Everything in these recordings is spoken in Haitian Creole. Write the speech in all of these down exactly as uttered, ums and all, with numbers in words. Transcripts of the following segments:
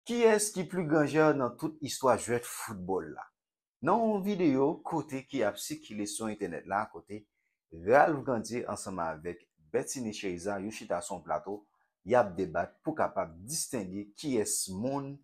Kiyès ki pli gran jwè nan tout istwa jwèt foutbòl la? Nan yon videyo kote ki ap sikile sou entènèt la, kote Ralph Grandier ansanm avèk Bertinie Chériza, yo chita sou yon plato, y ap debat pou kapab distenge kiyès moun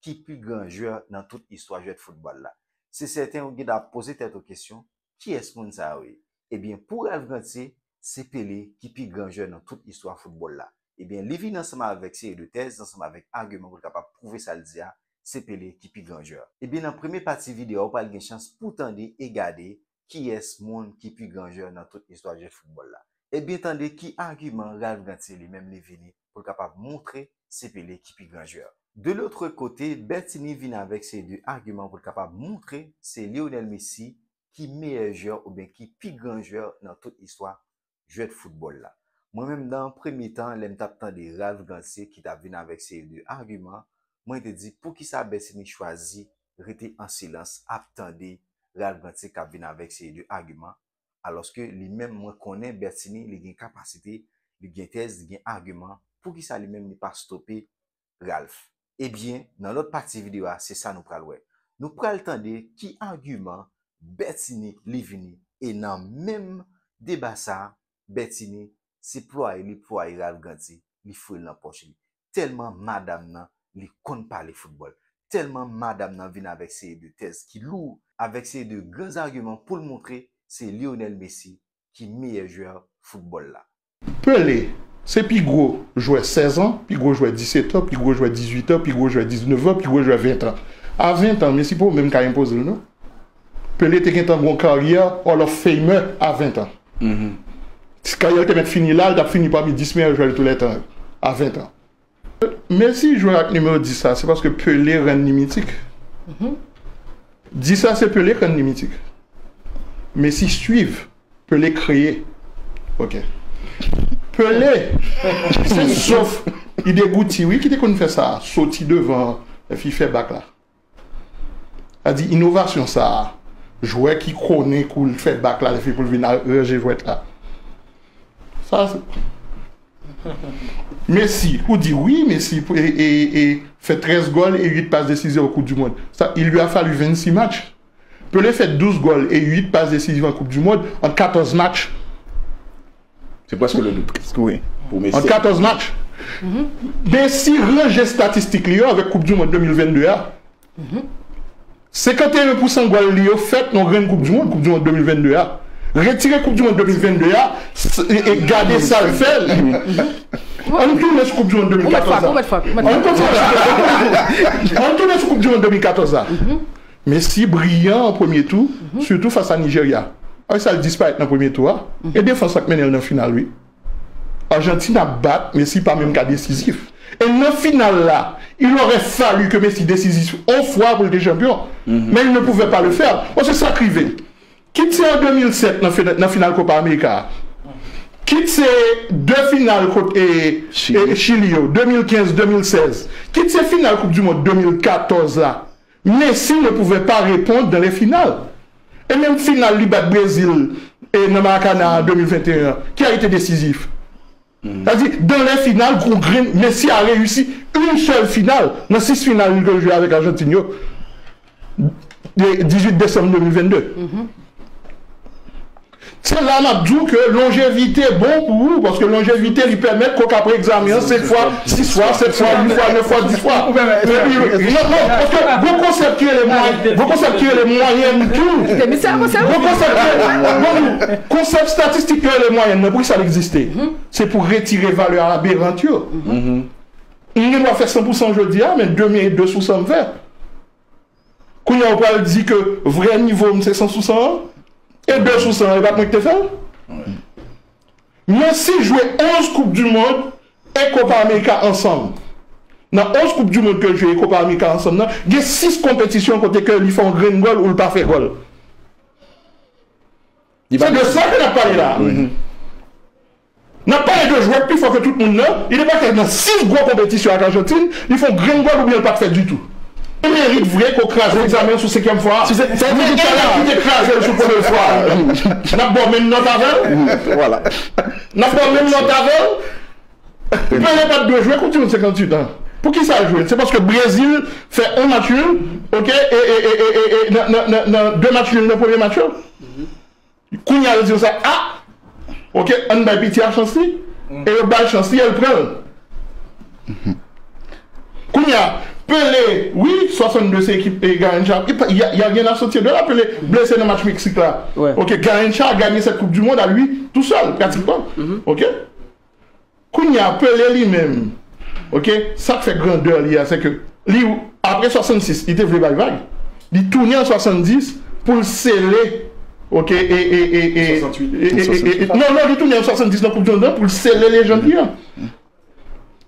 ki pi gran jwè nan tout istwa jwèt foutbòl la. Se sèten ou gen ap poze tèt ou kesyon, kiyès moun sa yo ye? Ebyen, pou Ralph Grandier, se Pelé ki pi gran jwè nan tout istwa foutbòl la. Ebyen, li vin ansanm avèk seri de tèz, ansanm avèk agiman pou l kapab pwouve sa l di a, se Pelé ki pi gran jwè. Ebyen, nan premye pati videyo a, ou pral gen chans pou tande e gade kiyès moun ki pi gran jwè nan tout istwa jwèt foutbòl la. Ebyen, tande ki agiman Ralph Grandier li menm li vini pou l kapab montre se Pelé ki pi gran jwè. De l'autre côté, Bertinie vin avèk seri de agiman pou l kapab montre se Lionel Messi ki meyè jwè oubyen ki pi gran jwè nan tout istwa jwèt foutbòl la. Mwen menm, nan premye tan, lè m t ap tande Ralph Grandier ki t ap vin avèk seri de agiman, mwen te di, poukisa Bertinie chwazi rete an silans ap tande Ralph Grandier k ap vin avèk seri de agiman, alòske li menm, mwen konnen Bertinie, li gen kapasite, li gen tèz, li gen agiman, poukisa li menm li pa stope Ralph? Ebyen, nan lòt pati videyo a, se sa nou pral wè. Nou pral tande ki agiman Bertinie li vini, e nan menm deba sa a, Bertinie, se plwaye li plwaye Ralph Grandier, li foure l nan pòch li. Tèlman madanm nan, li konn pale foutbòl. Tèlman madanm nan vin avèk seri de tèz ki lou, avèk seri de gran agiman pou l montre se Lionel Messi ki meyè jwè foutbòl la. Pelé, se pi gwo jwè sèz an, pi gwo jwè disèt an, pi gwo jwè dizuit an, pi gwo jwè diznèf an, pi gwo jwè ven an. A ven an, Messi poko menm ka enpoze l non. Pelé te gentan gon karyè Hall of Famer a ven an. Si karyè l te mèt fini la, l t ap fini pami dis meyè jwè de tou lè tan a ven an. Messi jwe ak nimewo dis la, se paske Pelé rann li mitik. Dis la se Pelé k rann li mitik. Messi swiv, Pelé kreye. Ok. Pelé, se sof Idegouti, wi, ki te konn fè sa, soti devan, epi fè bak la. Sa di inovasyon sa a, jwè ki konnen kou l fè bak la, epi pou l vin ranje jwèt la. Sa se. Messi, ou di wi, Messi e, e, e fè trèz gòl e uit pas desiziv an Koup di Mond. Sa, il lui a fallu vingt-six matchs. Pelé fè douz gòl e uit pas desiziv an Koup di Mond an katòz match. Se prèske le double. Wi. Pou Messi. An katòz match. Messi ranje estatistik li yo avèk Koup di Mond de mil vennde a. Senkanteyen pousan gòl li yo fèt nan grenn Koup di Mond, Koup di Mond de mil vennde a. Retire Koup di Mond de mil vennde a, e gade sa l fè. Ann tounen sou Koup di Mond de mil katòz la. Ann kontinye. Ann tounen sou Koup di Mond de mil katòz la. Messi briyan an premye tou, sitou fas a Nijerya. Ay sa l disparèt nan premye tou a. E defans la k mennen l nan final, wi. Ajantin ap bat, Messi pa menm ka desizif. E nan final la, il aurait fallu que Messi desizif on fwa pou l te chanpyon. Men il ne pouvait pas le faire. Bon, se sa k rive. Kit se an de mil sèt nan final Copa America a, kit se de final kot e, Chili yo, de mil kenz, de mil sèz, kit se final Koup di Mond de mil katòz la, Messi ne pouvait pas répondre dans les finales. E menm final li bat Brezil e nan Maracana an de mil venteyen an, qui a été décisif. Sa di, dans les finales, gon grenn, Messi a reyisi une seule finale nan sis final li te jwe avèk Ajantin yo, dizuit desanm de mil vennde. Se la m ap di w ke lonjevite bon pou ou, paske lonjevite li pèmèt ke w ka pran egzamen an senk fwa, sis fwa, sèt fwa, uit fwa, nèf fwa, dis fwa. Epi, non, non, paske gon konsèp ki rele mwayèn, gon konsèp ki rele mwayèn tou. Gon konsèp ki rele, gon konsèp statistik ki rele mwayèn nan, poukisa l egziste? Se pou retire valè aberan yo. M gen dwa fè san pou san jodi a, men demen e de sou san m fè. Kounye a ou pral di ke vrè nivo m se san sou san an? E de sou san an, e pa t mwen ki te fè l? Messi jwe onz Koup di Mond e Copa America ansanm. Nan onz Koup di Mond ke l jwe e Copa America ansanm nan, gen sis konpetisyon kote ke li fè yon grenn gòl ou l pa fè gòl. Se de sa ke n ap pale la. N ap pale de jwè k pi fò ke tout moun nan, li debake nan sis gwo konpetisyon ak Ajantin, li fè yon grenn gòl oubyen l pa t fè ditou. Li merit vre ke w kraze egzamen an sou senkyèm fwa a. Men e ki te kraze l sou premye fwa a. N ap ba w menm nòt avè l? N ap ba w menm nòt avè l? Pele pa t dwe jwe Koup di Mond senkantuit an. Poukisa l jwe l? Se paske Brezil fè yon match nul, ok, e, e, e, e, e, e, nan, nan, nan, nan de match nul nan premye match yo. Kounye a, yo di yo sa, ah, ok, ann bay piti a chans li. E yo ba l chans li, e l pran l. Kounye a, Pele, wi, swasannde se ekip e Garrincha. Y a, y a rien à sortir de là. Pele blese nan match Meksik la. Ok, Garrincha a gagné cette Coupe du Monde à lui tout seul, pratiquement. Ok? Kounye a, Pele li menm, ok, sa k fè grandè li a, se ke li, apre swasannsis, li te vle bay vag. Li tounen an swasanndis pou l sele, ok, e, e, e, e, e, e, e, e, non, non, li tounen an swasanndis nan Koup du Monde pou l sele lejand li an.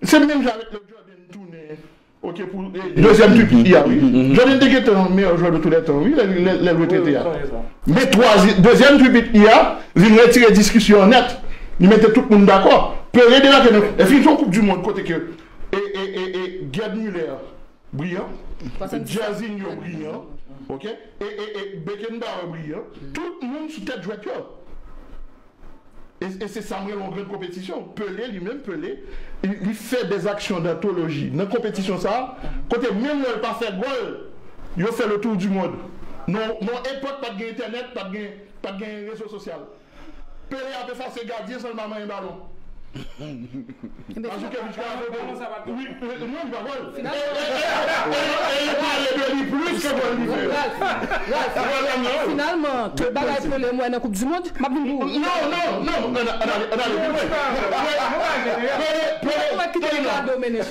Se menm jan avèk lè Jordan tounen, ok, pou, e, dezyèm tripit li a, wi. Jordan te gentan meyè jwè de tou lè tan, wi, lè, lè, lè l retrete a. Men twazi-, dezyèm tripit li a vin retire diskisyon an nèt. Li mete tout moun dakò. Pele debake nan, e fin fè yon Koup du Monde kote ke, e, e, e, e, Gerd Müller briyan, Jairzinho briyan, ok, e, e, e, Beckenbauer briyan. Tout moun sou tèt jwèt yo. E, e se sa m rele yon gran konpetisyon. Pele, li menm, Pele, li, li fè des actions d'anthologie. Nan konpetisyon sa a, kote menm lè l pa fè gòl, yo fè le tour du monde. Non, non, epòk pa t gen entènèt, pa t gen, pa t gen rezo sosyal. Pele ap efase gadyen san l pa manyen balon. Ebyen, Mandzukiewicz ka vote. Wi, e, non, li pa gòl. E, e, e, e, e, e, pale de li plis ke gòl li fè. Ralph, Ralph, finalman, tout bagay Pele m wè nan Koup du Monde, m ap vin pou ou. Non, non, non, ann ale, ann ale pi lwen. Pele, Pele, Pele,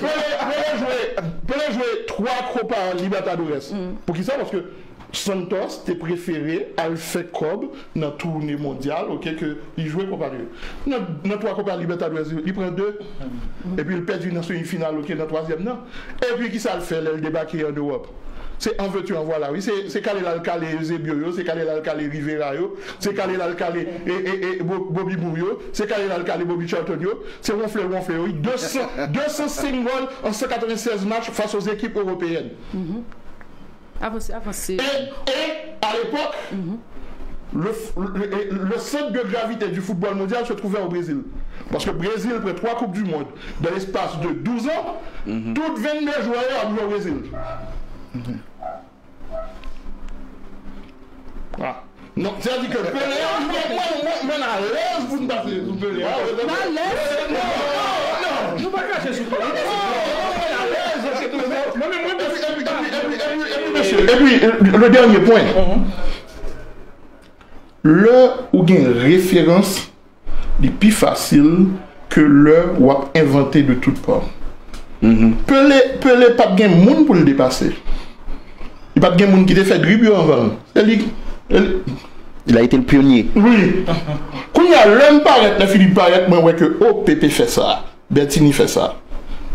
Pele jwe, Pele jwe twa Copa Libertadores. Poukisa? Paske Santos te prefere al fè kòb nan toune mondyal, ok, ke li jwe Copa del Rey. Nan, nan twa Copa Libertadores, li pran de. Epi li pèdi nan semi final, ok, nan twazyèm nan. Epi kisa l fè lè l debake an Ewòp? Se an veux-tu, en voilà, wi. Se, se kale l al kale Eusebio yo, se kale l al kale Rivera yo, se kale l al kale, e, e, e, Bo-, Bobby Moore yo, se kale l al kale Bobby Charlton yo, se wonfle l wonfle yo, wi. De san, de san senk gòl an san katrevennsèz match face aux équipes européennes. Avanse, avanse. Et, et à l'époque, le, le, le centre de gravité du football mondial se trouvait au Brésil. Parce que Brésil pran twa Coupe du Monde dans l'espace de douze ans, tout vennde jwè yo ap jwe au Brésil. Ah. Non, sètadi ke Pele, mwen, mwen, mwen, mwen alèz pou n pase sou Pele. Alèz? Non, non, non. Nou pa krache sou Pele. Mwen menm, mwen, mwen, epi, epi, epi, epi, mesye, epi, le dènye pwen. Lè ou gen referans, li pi fasil ke lè w ap envante de tout pa. Pele, Pele pa t gen moun pou l depase. Li pa t gen moun ki te fè drib yo anvan l. Se li, se li. Il a été le pionnier. Wi. Kounye a, lè m parèt, lè Philippe parèt, mwen wè ke, o, Pepe fè sa, Bertini fè sa.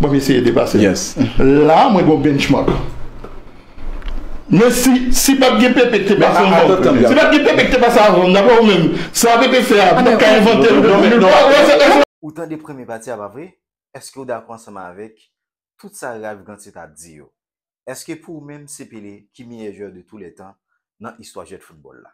Bon, m eseye depase l. Yes. La, mwen gen yon benchmark. Men si, si pa t gen Pepe ki te pase anvan, si pa t gen Pepe ki te pase anvan, daprè ou menm, sa Pepe fè a, m pa t ka envante l. Ou tande premye pati a, pa vre? Èske w dakò ansanm avèk tout sa Ralph Grandsir t ap di yo? Èske pou ou menm, se Pele ki meyè jwè de tou lè tan nan istwa jwèt foutbòl la?